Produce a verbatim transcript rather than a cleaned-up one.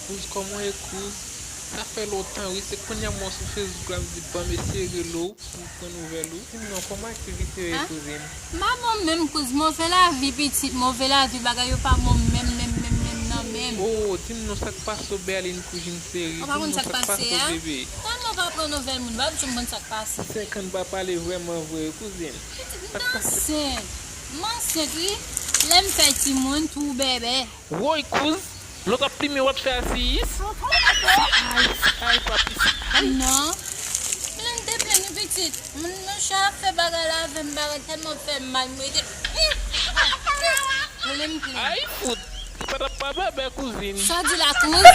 Kouz, kòman w ye, kouz? Sa fè lontan, wi. Se kounye a m wè w sou Facebook la, m di, ban m eseye rele w pou m pran nouvèl ou. Di m non, kòman aktivite yo ye, kouzin? M pa bon menm, kouz. Move lavi, pitit. Move lavi, bagay yo pa bon menm, menm, menm, menm nan menm. Oh, di m non, sa k pase w, Berline, kouzin cheri? Di m non, sa k pase w, bebe? Tèlman w pa pran nouvèl moun, m pa bezwen konn sa k pase. Senk an n pa pale vrèman vre, kouzin. Pitit, m t ansent. M ansent, wi. Lè m fè timoun, tou bèbè. Woy, kouz, lè w t ap plimen, w ap fè asiyis? Si ay, si ay, papi, si ay. Non. Lè m te plen, wi, pitit. Moun nan chay ap fè bagay la avè m, bagay tèlman fè m mal, m rete. Rele m plen. Ay, fout. Li pa t ap pa bèbè, kouzin. Sa w di la, kouz?